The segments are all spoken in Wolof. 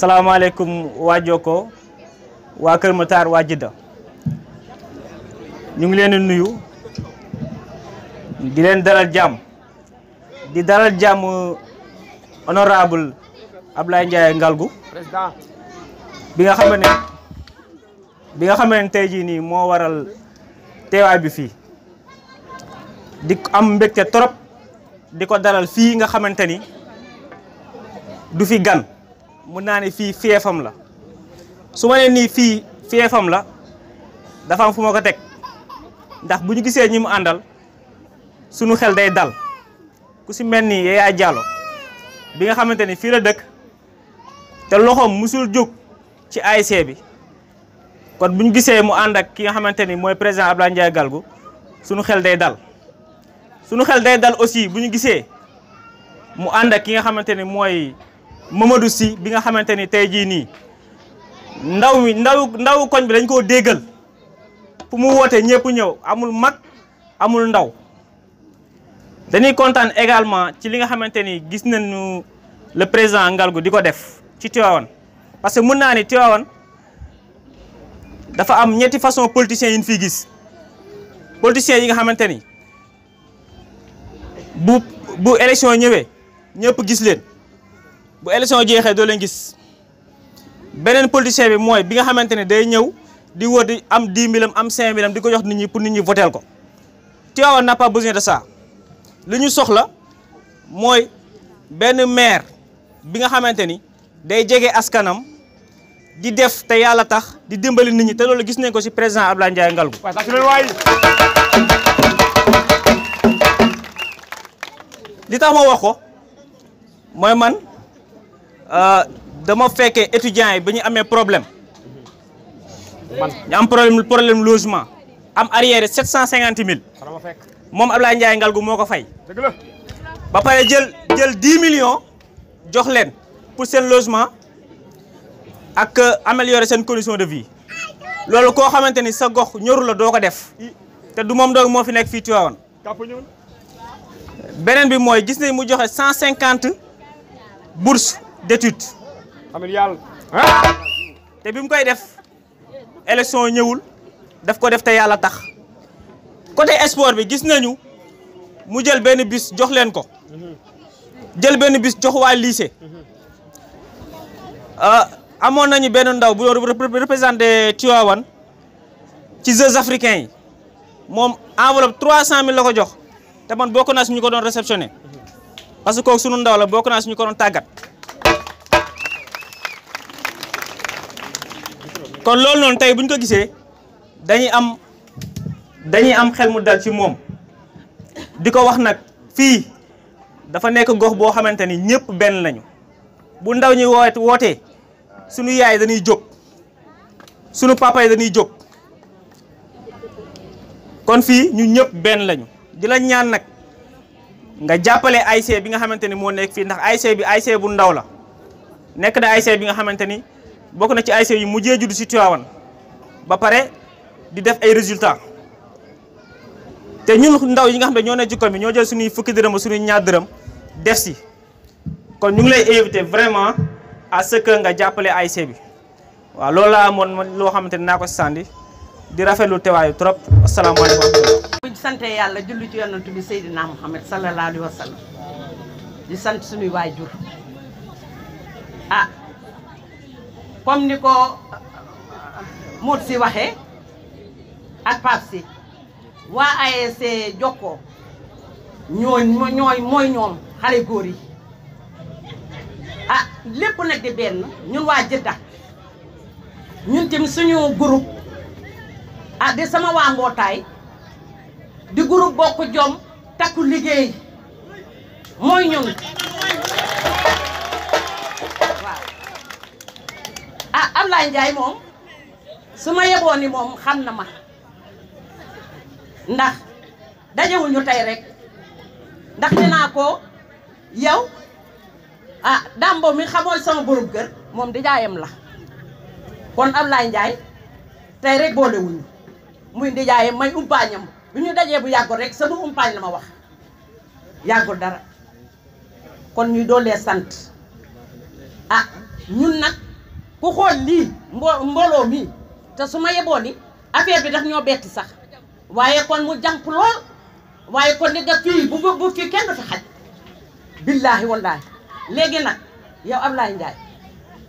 asalaamaaleykum waa Jokko waa Kër Matar waa Jidda ñu ngi leen di nuyu di leen dalal jàmm di dalal jàmm honorable Ablaye Ndiaye Ngalgou président bi nga xam ne tey jii nii moo waral teewaay bi fii di am mbégte trop di ko dalal fii nga xamante ni du fi gan mun naa ne fii fiefam la su ma nee nii fii fiefam la dafa am fu ma ko teg ndax bu ñu gisee ñi mu àndal sunu xel day dal ku si mel ni Yaya Diallo bi nga xamante ni fii la dëkk te loxoom musul jóg ci ASC bi kon bu ñu gisee mu ànd ak ki nga xamante ni mooy président Ablaye Ndiaye Ngalgou sunu xel day dal sunu xel day dal aussi bu ñu gisee mu ànd ak ki nga xamante ni mooy Mamadou Sy bi nga xamante ni tey jii nii ndaw koñ bi dañ koo déggal fu mu woote ñëpp ñëw amul mag amul ndaw dañuy kontaan également ci li nga xamante ni gis nañu le président Ngalgou di ko def ci Tivaouane parce que mën naa ni Tivaouane dafa am ñetti façon politiciens yi ñu fiy gis politiciens yi nga xamante ni bu élection ñëwee ñëpp gis leen bu élection jeexee doo leen gis beneen politicien bi mooy bi nga xamante ne day ñëw di wër di am 10 000 am 5 000 di ko jox nit ñi pour nit ñi votel ko Tivaouane n'a pas besoin de ça li ñu soxla mooy benn maire bi nga xamante ni day jege askanam di def te yàlla tax di dimbali nit ñi te loolu gis nañ ko ci président Ablaye Ndiaye Ngalgou. li tax ma wax ko mooy man dama fekkee étudiants yi ba ñu amee problème ñu am problème logement am arriéré 750 000 moom Ablaye Ndiaye Ngalgou moo ko fay ba pare jël 10 millions jox leen pour seen logement ak améliorer seen condition de vie loolu koo xamante ni sa gox ñoru la doo ko def te du moom doog moo fi nekk fii Tivaouane beneen bi mooy gis nañ mu joxe 150 bourses d'études familiales te bi mu koy def élection ñëwul daf ko def te yàlla tax côté sport bi gis nañu mu jël benn bus jox leen ko jël benn bus jox waa lycée amoon nañu benn ndaw bu doon représenté Tivaouane ci Jeux africains yi moom enveloppe 300 000 la ko jox te man bokk naa si ñu ko doon réceptionné parce que kooku sunu ndaw la bokk naa si ñu ko doon tàggat kon loolu noonu tey bu ñu ko gisee dañuy am xel mu dal ci moom di ko wax nag fii dafa nekk gox boo xamante ni ñëpp benn lañu bu ndaw ñi wootee sunu yaay dañuy jóg sunu papa yi dañuy jóg kon fii ñu ñëpp benn lañu di la ñaan nag nga jàppale ASC bi nga xamante ni moo nekk fii ndax ASC bi ASC bu ndaw la nekk na ASC bi nga xamante ni bokk na ci ASC yi mujjee judd ci Tivaouane ba pare di def ay résultats te ñun ndaw yi nga xam ne ñoo nekk ci koñ bi ñoo jël suñuy fukki dërëm ba suñuy ñaar dërëm def si kon ñu ngi lay invité vraiment à ce que nga jàppale ASC bi waaw loolu laa amoon loo xamante ni naa ko sànni di rafetlu teewaayu trop asalaamaaleykum. bu ñu sante yàlla julli ci yonent bi Seydina Muhammad sallallahu alayhi wa sallam di sant suñuy waajur comme ni ko Modou Sy waxee ak Pape Sy waa ASC Jokko mooy ñoom xale góor yi lépp nag di benn ñun waa Jidda ñun tamit suñu groupe di sama waa mbootaay di groupe bokk jom takku liggéey mooy ñun waaw Ablaye Ndiaye moom su ma yeboon ni moom xam na ma ndax dajewuñu tey rek ndax dinaa ko yow Dambo mi xamoo sama borom kër moom di jaayam la kon Ablaye Ndiaye tey rek boolewuñu muy di jaayam may umpaañam bu ñu dajee bu yàggul rek sama umpaañ la ma wax yàggul dara kon ñu doolee sant ñun nag ku xool lii mbooloo mi te su ma yeboo ni affaire bi daf ñoo betti sax waaye kon mu jàmp lool waaye kon ni nga fii bu fii kenn du fi xaj billaahi wallaahi léegi nag yow Ablaye Ndiaye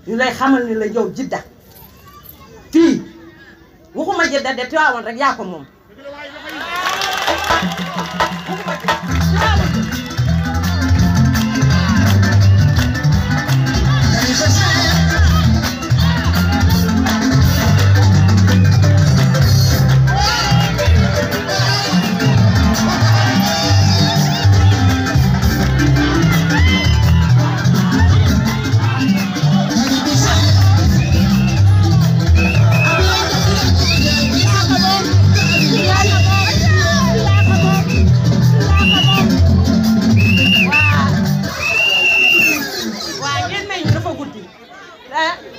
ñu lay xamal ni la yow Jidda fii waxuma Jidda de Tiwaawan rek yaa ko moom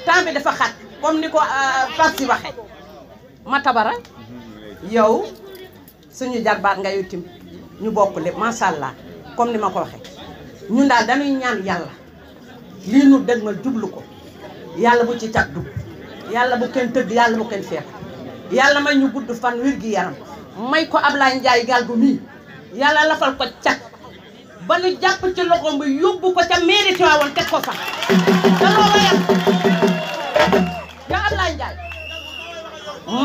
temps bi dafa xat comme ni ko Pape si waxe ma tabara yow suñu jarbaat nga yu tim ñu bokk lépp macha allah comme ni ma ko waxe ñun daal dañuy ñaan yàlla lii nu dëgmal jublu ko yàlla bu ci cat dugg yàlla bu kenn tëdd yàlla bu kenn feebar yàlla may ñu gudd fan wér gi yaram may ko Ablaye Ndiaye Galgou mii yàlla lafal ko cat ba nu jàpp ci loxoom bi yóbbu ko ca mairie Tivaouane teg ko fa te loolu yam yow Ablaye Ndiaye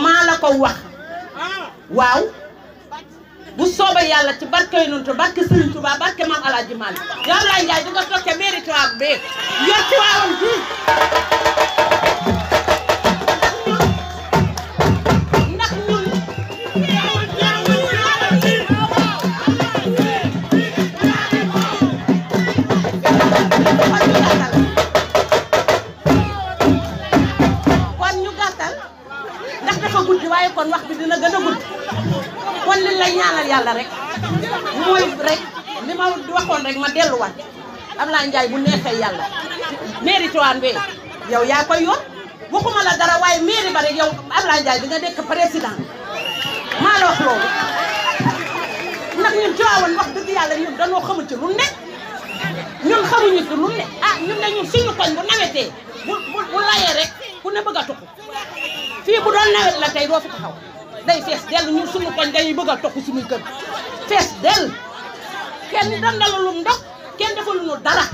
maa la ko wax waaw bu soobee yàlla ci barke Yonent barke Serigne Touba barke Maam Alaaji Maalik yow Ablaye Ndiaye di nga toog ca mairie Tivaouane bi yor Tivaouane fii ndax ñun kon ñu gàttal ndax dafa guddi waaye kon wax bi dina gën a gudd kon li lay ñaanal yàlla rek mooy rek li ma waxoon rek ma delluwaat Ablaye Ndiaye bu neexee yàlla mairie Tivaouane bi yow yaa koy yor waxuma la dara waaye mairie ba rek yow Ablaye Ndiaye di nga nekk président maa la wax loolu ndax ñun Tivaouane wax dëgg yàlla ñun dañoo xamul ci lu ne ñun xamuñu ci lu ne ah ñun de ñun suñu koñ bu nawetee bu layee rek ku ne bëgg a tuxu fii bu doon nawet la tey doo fi taxaw day fees dell ñun suñu koñ dañuy bëgg a toxu suñuy kër fees dell kenn dandalul ndox kenn defaluñu dara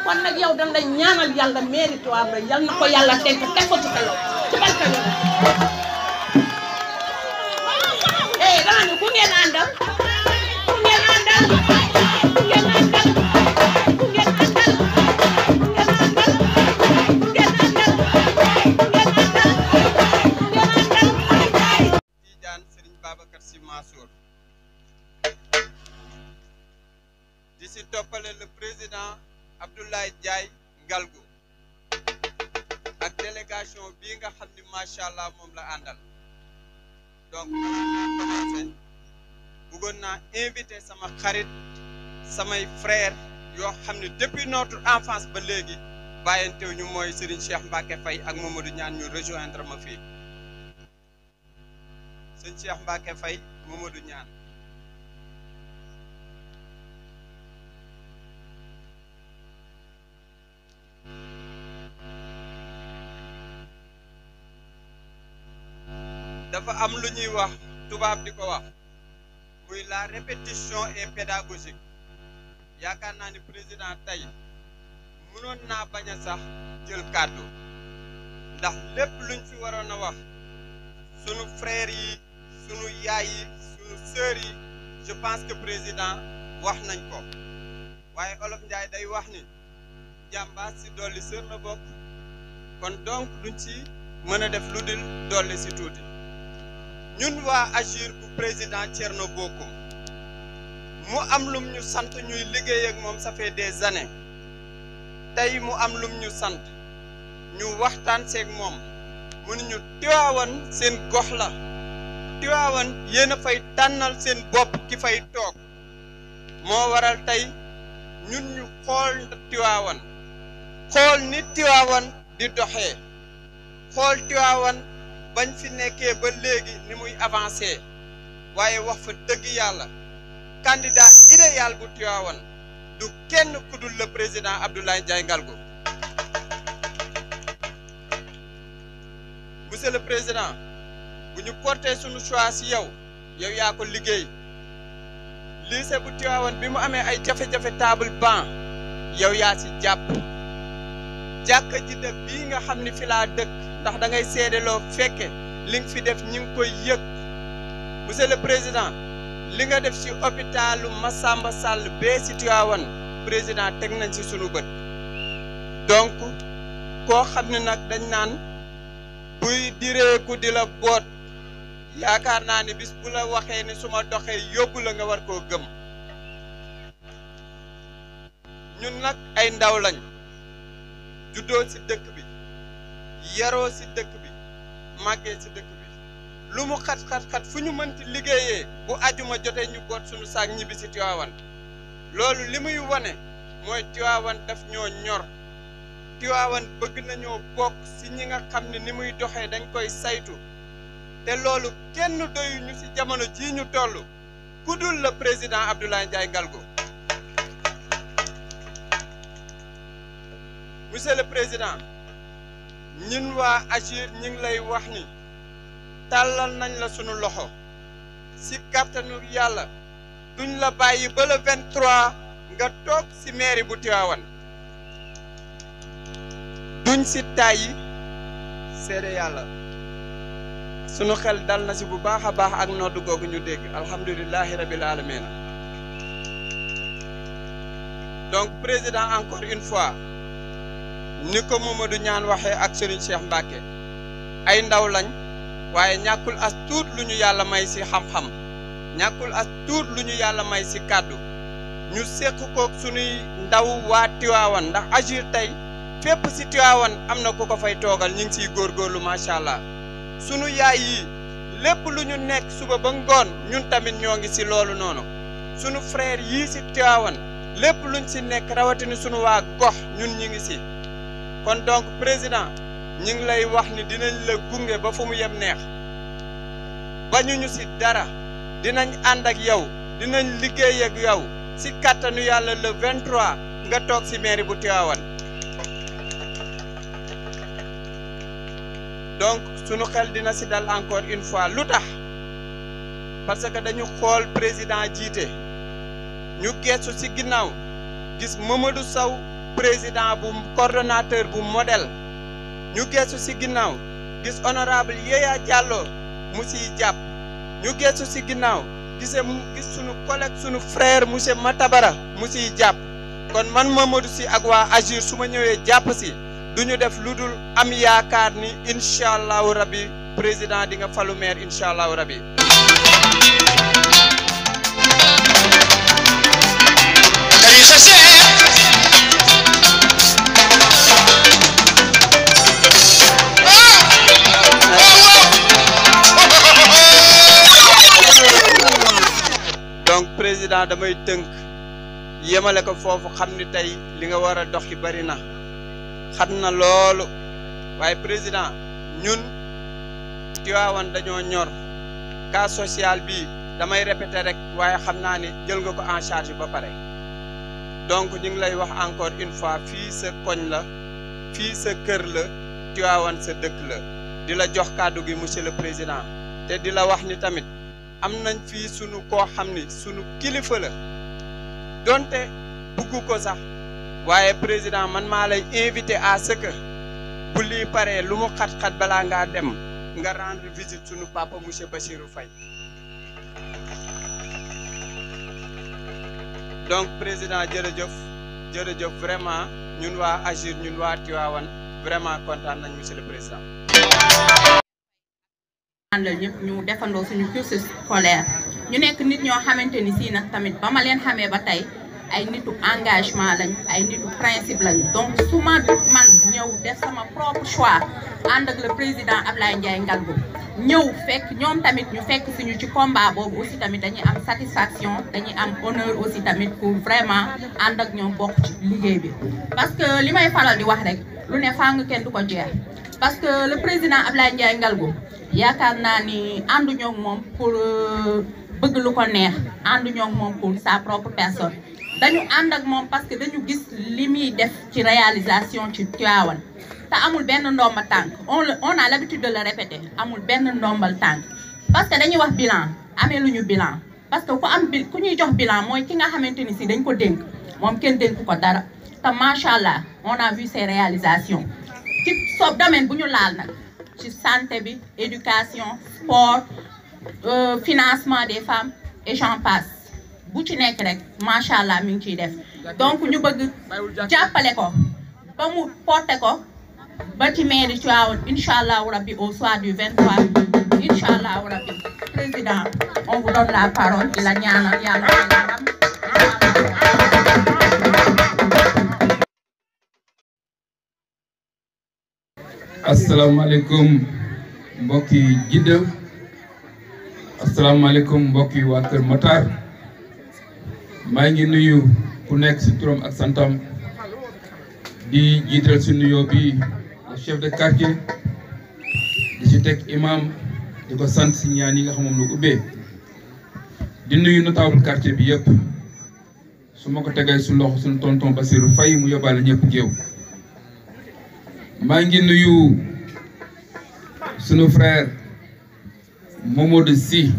kon nag yow dañ lay ñaanal yàlla mairie Tivaouane yal na ko yàlla teg ko ci xelal ci barka yoon dama ne ku ngeen àndal ku ngeen àndal ku ngeen àndal ku ngeen àndal ku ngeen àndal ku ngeen àndal ku ngeen àndal Tidiane Serigne Babacar Sy Mansour di si toppale le président Abdoulaye Ndiaye Galgou ak délégation bii nga xam ni macha allah moom la àndal donc bëggoon naa invité sama xarit samay frère yoo xam ne depuis notre enfance ba léegi bàyyantew ñu mooy Serigne Cheikh Mbacke Faye ak Mamadou Niane ñu rejoindre ma fii Serigne Cheikh Mbacke Faye Mamadou Niane dafa am lu ñuy wax tubaab di ko wax muy la répétition est pédagogique yaakaar naa ni président tey mënoon naa bañ a sax jël kàddu ndax lépp luñ fi waroon a wax sunu frères yi sunu yaay yi sunu sœurs yi je pense que président wax nañ ko waaye Olof Njaay day wax ni jàmbaas si dolli sër la bokk kon donc luñ ci mën a def lu dul dolli si tuuti ñun waa Agir bu président Thierno Bocoum mu am lum ñu sant ñuy liggéey ak moom ça fait des années tey mu am lum ñu sant ñu waxtaan seeg moom mu ne ñu Tivaouane seen gox la Tivaouane yéen a fay tànnal seen bopp ki fay toog moo waral tey ñun ñu xool Tivaouane xool ni Tivaouane di doxee xool Tivaouane bañ fi nekkee ba léegi ni muy avancé waaye wax fa dëgg yàlla candidat idéal bu Tivaouane du kenn ku dul le président Abdoulaye Ndiaye Galgou monsieur le président bu ñu porté suñu choix si yow yaa ko liggéey lycée bu Tivaouane bi mu amee ay jafe-jafe table banc yow yaa si jàpp jàkka ji def bii nga xam ni fi laa dëkk ndax da ngay seedeloo fekke li nga fi def ñi ngi koy yëg monsieur le président li nga def si hôpitalu Massamba Sall bee si Tivaouane président teg nañ si sunu bët donc koo xam ne nag dañ naan buy direeku di la boot yaakaar naa ni bis bu la waxee ni su ma doxee yóbbu la nga war koo gëm ñun nag ay ndaw lañ juddoo si dëkk bi yaroo si dëkk bi màggee si dëkk bi lu mu xat-xat-xat fu ñu mënti liggéeyee bu ajuma jotee ñu boot suñu saak ñibbi si Tivaouane loolu li muy wane mooy Tivaouane daf ñoo ñor Tivaouane bëgg nañoo bokk si ñi nga xam ne ni muy doxee dañ koy saytu te loolu kenn doyuñu si jamono jii ñu toll ku dul le président Abdoulaye Ndiaye Ngalgou monsieur le président ñun waa Agir ñi ngi lay wax ni tàllal nañ la sunu loxo si kàttanu yàlla duñ la bàyyi ba le 23 nga toog si mairie bu Tivaouane duñ si tàyyi seede yàlla sunu xel dal na si bu baax a baax ak noddu googu ñu dégg alhamdulilahi rabil alamina donc président encore une fois ni ko Mamadou ñaan waxee ak Serigne Cheikh Mbacké ay ndaw lañ waaye ñàkkul as tuut lu ñu yàlla may si xam-xam ñàkkul as tuut lu ñu yàlla may si kàddu ñu séq koog sunuy ndaw waa Tivaouane ndax Agir tey fépp si Tivaouane am na ku ko fay toogal ñu ngi siy góorgóorlu macha allah sunu yaay yi lépp lu ñu nekk suba ba ngoon ñun tamit ñoo ngi si loolu noonu sunu frère yii si Tivaouane lépp luñ si nekk rawatina sunu waa gox ñun ñi ngi si kon donc président ñi ngi lay wax ni dinañ la gunge ba fu mu yem neex bañuñu si dara dinañ ànd ak yow dinañ liggéey ak yow si kàttanu yàlla le 23 nga toog si mairie bu Tivaouane donc sunu xel dina si dal encore une fois lu tax parce que dañu xool président jiite ñu geesu si ginnaaw gis Mamadou Sow président bu coordonnateur bu modèle ñu geesu si ginnaaw gis honorable Yaya Diallo mu siy jàpp ñu geesu si ginnaaw gis sunu collègue sunu frère monsieur Matabara mu siy jàpp kon man Mamadou Sy ak waa Agir su ma ñëwee jàpp si duñu def lu dul am yaakaar ni incha allahu rabi président di nga falu maire incha allahu rabi. donc président damay tënk yemale ko foofu xam ni tey li nga war a dox yi bari na. xam na loolu waaye président ñun Tivaouane dañoo ñor cas social bi damay répéter rek waaye xam naa ni jël nga ko en charge ba pare donc ñu ngi lay wax encore une fois fii sa koñ la fii sa kër la Tivaouane sa dëkk la di la jox kàddu gi monsieur le président te di la wax ni tamit am nañ fii sunu koo xam ni sunu kilifa la donte buggu ko sax waaye président man maa lay invité à ce que bu lii paree lu mu xat-xat balaa ngaa dem nga rendre visite sunu papa monsieur Bassirou Faye donc président jërëjëf vraiment ñun waa Agir ñun waa Tivaouane vraiment kontaan nañ monsieur le président. àndal ñëpp ñu defandoo suñu cursus scolaire ñu nekk nit ñoo xamante ni si nag tamit ba ma leen xamee ba tey ay nitu engagement lañ ay nitu principe lañ donc su ma man ñëw def sama propre choix ànd ak le président Abdoulaye Ndiaye Ngalgou ñëw fekk ñoom tamit ñu fekk suñu ci combat boobu aussi tamit dañuy am satisfaction dañuy am honneur aussi tamit pour vraiment ànd ak ñoom bokk ci liggéey bi parce que li may faral di wax rek lu ne fàng kenn du ko jeex parce que le président Abdoulaye Ndiaye Ngalgou yaakaar naa ni ànduñoo ak moom pour bëgg lu ko neex ànduñoo ak moom pour sa propre personne dañu ànd ak moom parce que dañu gis li muy def ci réalisation ci Tivaouane te amul benn ndomba tànk on a l'habitude de le répéter amul benn ndombal tànk parce que dañuy wax bilan amee lu ñu bilan parce que ku ñuy jox bilan mooy ki nga xamante ni si dañ ko dénk moom kenn dénk ko dara te macha allah on a vu ses réalisations ci soob domaine bu ñu laal nag ci santé bi éducation sport financement des femmes et j'en passe bu ci nekk rek macha allah mi ngi ciy def donc ñu bëgg jàppale ko ba mu porté ko ba ci mairie Tivaouane incha allahu rabbi au soir du 23 incha allahu rabbi président on vous donne la parole di la ñaanal yàlla ndam. asalaamaaleykum mbokki Jidda asalaamaaleykum mbokki waa Kër Matar maa ngi nuyu ku nekk ci turam ak santam di jiital ci nuyoo bi le chef de quartier di ci teg imam di ko sant ci ñaan yi nga xam moom lu ubbee di nuyu notable quartier bi yëpp su ma ko tegee su loxo suñu tonton Bassirou Faye mu yóbbaale ñëpp géew maa ngi nuyu sunu frère Mamadou Sy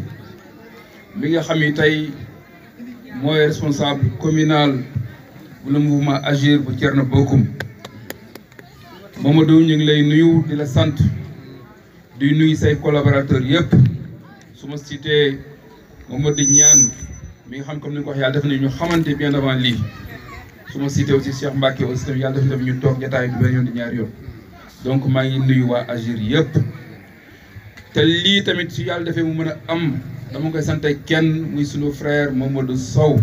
mi nga xam ni tey mooy responsable communal bu le mouvement Agir bu Thierno Bocoum Mamadou ñu ngi lay nuyu di la sant di nuyu say collaborateurs yëpp su ma cité Mamadou Niane mi nga xam comme ni nga ko wax yàlla def na ñu xamante bien avant lii su ma cité aussi Cheikh Mbacke aussi tamit yàlla def na ñu toog jotaay bi benn yoon di ñaari yoon donc maa ngi nuyu waa Agir yëpp te lii tamit su yàlla defee mu mën a am dama koy sant kenn muy sunu frère Mamadou Sow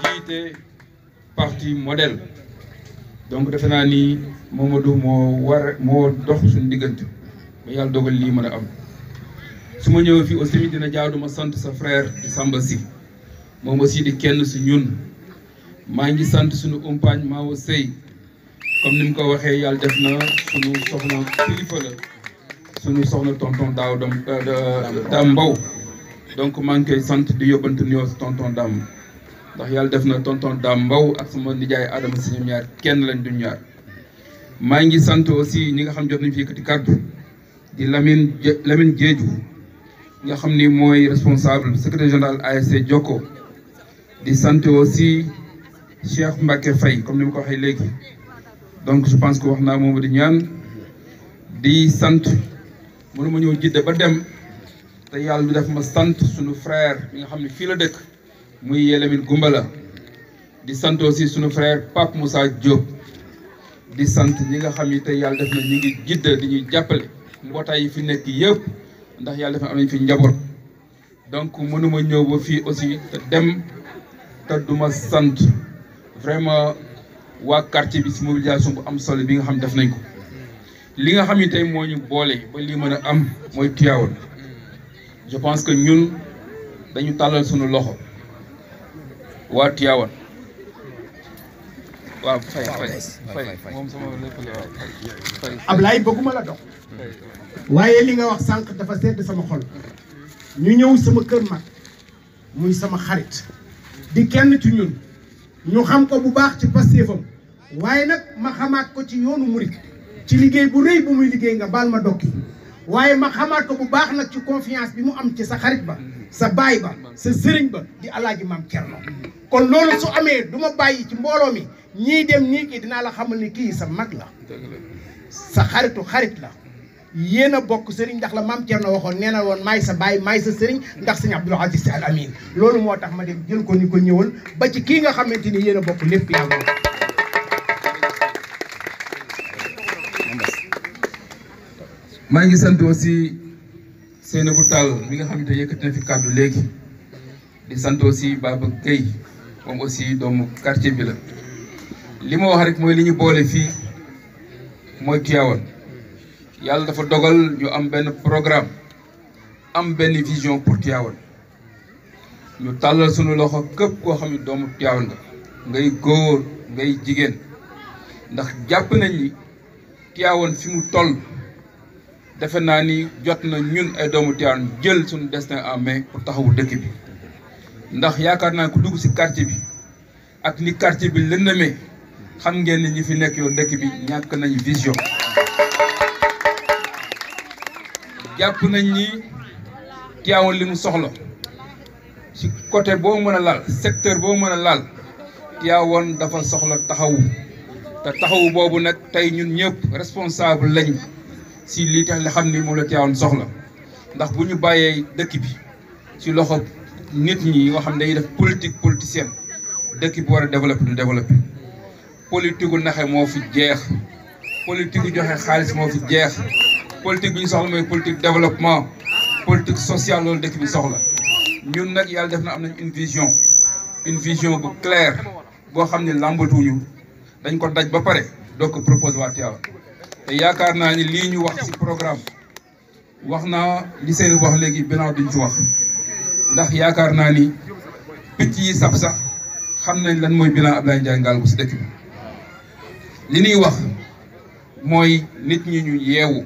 jiite parti modèle donc defe naa ni Mamadou moo dox suñu diggante ba yàlla dogal lii mën a am su ma ñëwee fii aussi dina jaadu ma sant sa frère di Samba Sy moom aussi di kenn si ñun maa ngi sant suñu umpaañ Maawo Sey comme ni mu ko waxee yàlla def na suñu soxna kilifa la suñu soxna tonton Daaw Dam Mbow donc maa ngi koy sant di yóbbante nuyoo si tonton Dam ndax yàlla def na tonton Dam Mbow ak sama nijaay Adama si ñoom ñaar kenn lañ du ñaar maa ngi sant aussi ñi nga xam jot nañu fi yëkkati kàddu di Lamine Diédhiou nga xam ni mooy responsable secrétaire général ASC Jokko di sant aussi Cheikh Mbacke Faye comme ni ma ko waxee léegi donc je pense que wax naa moom di ñaan di sant mënuma ñëw Jidda ba dem te yàlla du def ma sant suñu frère bi nga xam ne fii la dëkk muy Lamine Goumbala di sant aussi suñu frère Pape Moussa Diop di sant ñi nga xam ni te yàlla def na ñu ngi Jidda di ñuy jàppale mbootaay yi fi nekk yëpp ndax yàlla def na am nañ fi njaboot donc mënuma ñëw ba fii aussi te dem te duma sant vraiment waa quartier bi ci mobilisation bu am solo bi nga xam def nañ ko li nga xam ni tey moo ñu boole ba lii mën a am mooy Tivaouane je pense que ñun dañu tàllal suñu loxo waa Tivaouane waaw fay moom sama lépp la fay Ablaye bëgguma la dox waaye li nga wax sànq dafa sedd sama xol ñu ñëw sama kër mag muy sama xarit di kenn ci ñun ñu xam ko bu baax ci pastéefam waaye nag ma xamaat ko ci yoonu murit ci liggéey bu rëy bu muy liggéey nga baal ma dokki waaye ma xamaat ko bu baax nag ci confiance bi mu am ci sa xarit ba sa baay ba sa sëriñ ba di alaaji maam Cerno kon loolu su amee du ma bàyyi ci mbooloo mi ñii dem nii kii dinaa la xamal ni kii sa mag la sa xaritu xarit la yéen a bokk sëriñ ndax la maam Cerno waxoon nee na woon maay sa baay maay sa sëriñ ndax sëñ Abdoul Aziz Sy Al Amine loolu moo tax ma dem jël ko ni ko ñëwal ba ci kii nga xamante ni yéen a bokk lépp yaa ngi maa ngi sant aussi Seynabou Tall mi nga xam ne yëkkati na fi kàddu léegi di sant aussi Baba Gueye moom aussi doomu quartier bi la li ma wax rek mooy li ñu boole fii mooy Tivaouane yàlla dafa dogal ñu am benn programme am benn vision pour Tivaouane ñu tàllal sunu loxo képp koo xam ne doomu Tivaouane nga ngay góor ngay jigéen ndax jàpp nañ ni Tivaouane fi mu toll defe naa ni jot na ñun ay doomu Tivaouane jël suñu destin en main pour taxawu dëkk bi ndax yaakaar naa ku dugg ci quartier bi ak ni quartier bi lëndëmee xam ngeen ni ñi fi nekk yow dëkk bi ñàkk nañu vision jàpp nañ ni Tivaouane li mu soxla ci côté boo mën a laal secteur boo mën a laal Tivaouane dafa soxla taxawu te taxawu boobu nag tey ñun ñëpp responsable lañ si lii tax li xam ni moom la Tivaouane soxla ndax bu ñu bàyyee dëkk bi ci loxo nit ñi yoo xam ne dañuy def politique politicienne dëkk bi war a développé du développé politique gu naxe moo fi jeex politique gu joxe xaalis moo fi jeex politique bi ñu soxla mooy politique développement politique sociale loolu dëkk bi soxla ñun nag yàlla def na am nañ une vision bu claire boo xam ne làmbatuñu dañ ko daj ba pare doo ko proposé waa Tivaouane te yaakaar naa ni lii ñu wax ci programme wax naa li seen wax léegi bilan duñ ci wax ndax yaakaar naa ni picc yi sax xam nañ lan mooy bilan Abdoulaye Ndiaye Ngalgou ci dëkk bi li ñuy wax mooy nit ñi ñu yeewu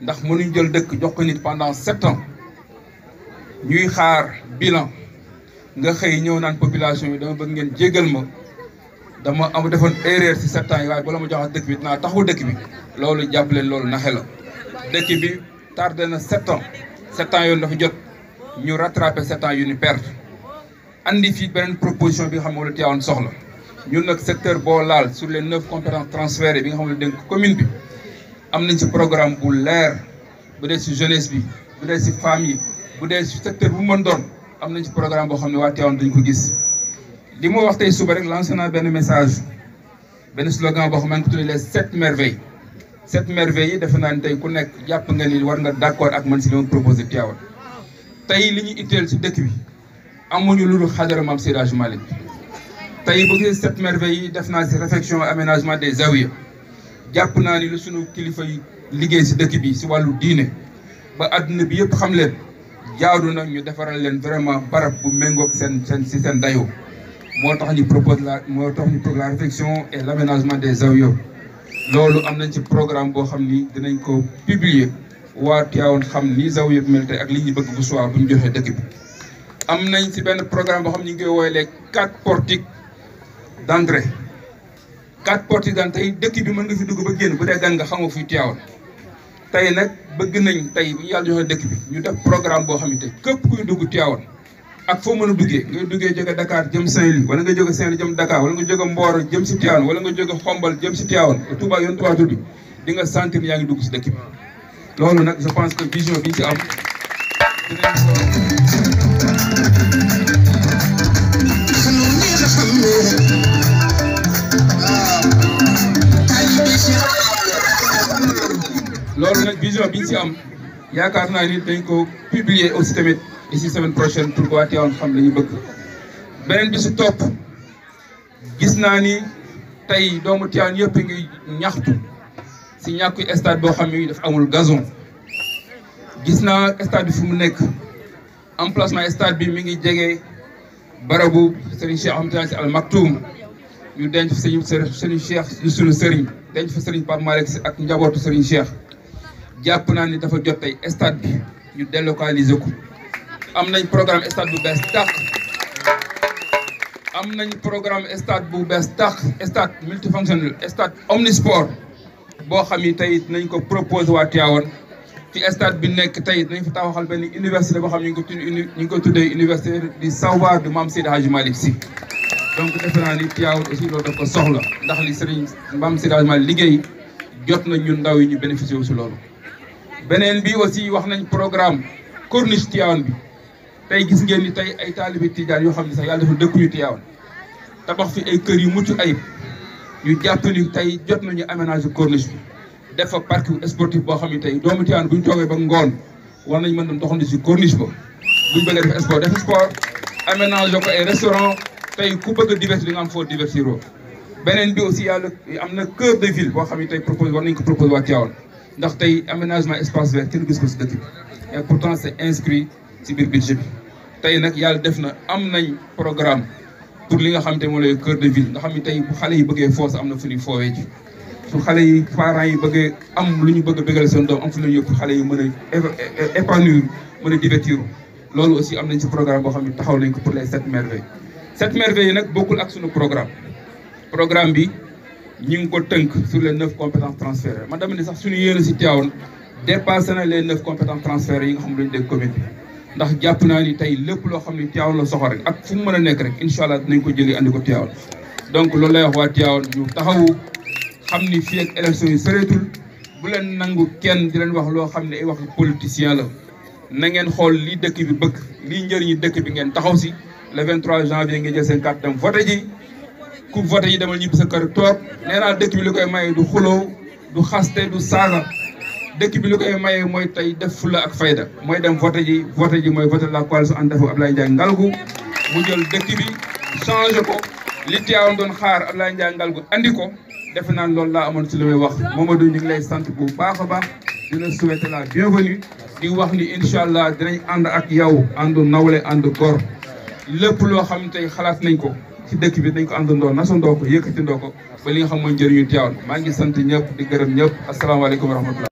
ndax mënuñ jël dëkk jox ko nit pendant 7 ans ñuy xaar bilan nga xëy ñëw naan population yi dama bëgg ngeen jéggal ma dama am defoon erreur ci 7 ans yi waaye bala ma joxaat dëkk bi dinaa taxawu dëkk bi loolu jàpp leen loolu naxe la dëkk bi tardé na 7 ans 7 ans yoon dafa jot ñu rattrapé 7 ans yu ñu perdre andi fii beneen proposition bi nga xam ne moom la Tivaouane soxla ñun nag secteur boo laal sur les 9 compétences transférées bi nga xam ne dénk commune bi am nañ ci programme bu leer bu dee ci jeunesse bi bu dee ci femmes yi bu dee ci secteur bu mën doon am nañ ci programme boo xam ne waa Tivaouane dañ ko gis li ma wax tey suba rek lancé naa benn message benn slogan boo xam ne ko tuddee les 7 merveilles 7 merveilles yi defe naa ni tey ku nekk jàpp nga ni war nga d'accord ak man si li ma proposé Tivaouane tey li ñu itteel ci dëkk bi amuñu lu dul xadara Mame Seydi Hadji Malick tey bu gisee 7 merveilles yi def naa ci réflexion aménagement des zawiya jàpp naa ni lu sunu kilifa yi liggéey ci dëkk bi ci wàllu diine ba àdduna bi yëpp xam leen jaadu na ñu defaral leen vraiment barab bu méngoog seen dayoo moo tax ñu propose la réflexion et l'aménagement des zawiya loolu am nañ ci programme boo xam ni dinañ ko publier waa Tivaouane xam ni zawiya bi mel tey ak li ñu bëgg bu soir bu ñu joxee dëkk bi am nañ ci benn programme boo xam ne ñu ngi koy woowee les 4 portiques d'entrée 4 portiques d'entrée tey dëkk bi mën nga fi dugg ba génn bu dee gan nga xamoo fuy Tivaouane tey nag bëgg nañ tey bu ñu yàlla joxee dëkk bi ñu def programme boo xam ne tey képp kuy dugg Tivaouane ak foo mën a duggee ngay duggee jóge Dakar jëm Saint-Louis wala nga jóge Saint-Louis jëm Dakar wala nga jóge Mboro jëm si Tivaouane wala nga jóge Xombal jëm si Tivaouane Touba yoon Touba bi di nga sentir yaa ngi dugg si dëkk bi loolu nag je pense que vision bi ñu ci am dinañ loolu nag vision bi ñu ci am yaakaar naa ni dañ ko publier aussi tamit d'ici semaine prochaine pour que waa Tivaouane xam la ñu bëgg beneen bi si topp gis naa ni tey doomu Tivaouane yëpp ngi ñaxtu si ñàkku stade boo xam ne daf amul gazon gis naa stade bi fu mu nekk emplacement stade bi mi ngi jege barabu Serigne Cheikh Ahmed Tidiane Sy Al Maktoum ñu denc fa Serigne Cheikh yu sunu Serigne denc fa Serigne Pape Malick Sy ak njabootu Serigne Cheikh jàpp naa ni dafa jot tey stade bi ñu délocaliser ko am nañ programme stade bu bees tàq am nañ programme stade bu bees tàq stade multifonctionnel stade omnisport boo xam ni tey nañ ko proposé waa Tivaouane fi stade bi nekk tey nañ fa taxawal benn université boo xam ne ñu ngi ko tuddee université du savoir de Mame Seydi Hadji Malick Sy donc defe naa ni Tivaouane aussi loolu daf ko soxla ndax li Serigne Mame Seydi Hadji Malick liggéey jot nañ ñun ndaw yi ñu bénéficié wu si loolu beneen bi aussi wax nañ programme corniche Tivaouane bi tey gis ngeen ni tey ay taalibe Tijaan yoo xam ne sax yàlla dafa dëkkuñu Tivaouane tabax fi ay kër yu mucc ayib ñu jàpp ni tey jot nañu aménager corniche bi def fa parc sportif boo xam ne tey doomu Tivaouane bu ñu toogee ba ngoon war nañ mën dem doxandi si corniche ba buñ bëggee def sport aménager ko ay restaurant tey ku bëgg a divertir di nga am foo divertiroo beneen bi aussi yàlla am na cœur de ville boo xam ne tey propose war nañ ko propose waa Tivaouane ndax tey aménagement espace vert kenn gis ko si dëkk bi et pourtant c'est inscrit ci biir budget bi tey nag yàlla def na am nañ programme pour li nga xam te moo lay cœur de ville nga xam ne tey bu xale yi bëggee foos am na fu ñuy foowee ji su xale yi parents yi bëggee am lu ñu bëgg a bëggal seen doom am fu ñu yëpp xale yi mën a épanouir mën a divertir loolu aussi am nañ ci programme boo xam ne taxaw nañ ko pour les 7 merveilles Cette merveille nag bokkul ak suñu programme bi ñi ngi ko tënk sur les 9 compétences transférées man dama ne sax suñu yéene si Tivaouane dépassé na les 9 compétences transférées yi nga xam ne dañu dégg commune bi ndax jàpp naa ni tey lépp loo xam ne Tivaouane la soxla rek ak fu mu mën a nekk rek incha allah dinañ ko jëlee andi ko Tivaouane. Donc loolu lay wax waa Tivaouane ñu taxawu xam ni fii ak élection yi soreetul bu leen nangu kenn di leen wax loo xam ne ay wax politicien la na ngeen xool lii dëkk bi bëgg lii njëriñu dëkk bi ngeen taxaw si le 23 janvier ngeen jël seen carte dem voté ji ku voté ji demal ñibbi sa kër toog nee naa dëkk bi li koy maye du xuloo du xaste du saaga dëkk bi li koy maye mooy tey def fulla ak fayda mooy dem voté ji mooy voté la coalition ànd defu Abdoulaye Ndiaye Ngalgou mu jël dëkk bi changé ko li Tivaouane doon xaar Abdoulaye Ndiaye Ngalgou andi ko defe naa loolu laa amoon ci li may wax Mamadou ñu ngi lay sant bu baax a baax di la souhaiter la bienvenue di wax ni incha allah dinañ ànd ak yow àndu nawle àndu gor lépp loo xam ne tey xalaat nañ ko ci dëkk bi dañ ko àndandoo nasandoo ko yëkkatindoo ko ba li nga xam mooy njëriñu Tivaouane maa ngi sant ñëpp di gërëm ñëpp asalaamaaleykum wa rahmatulah.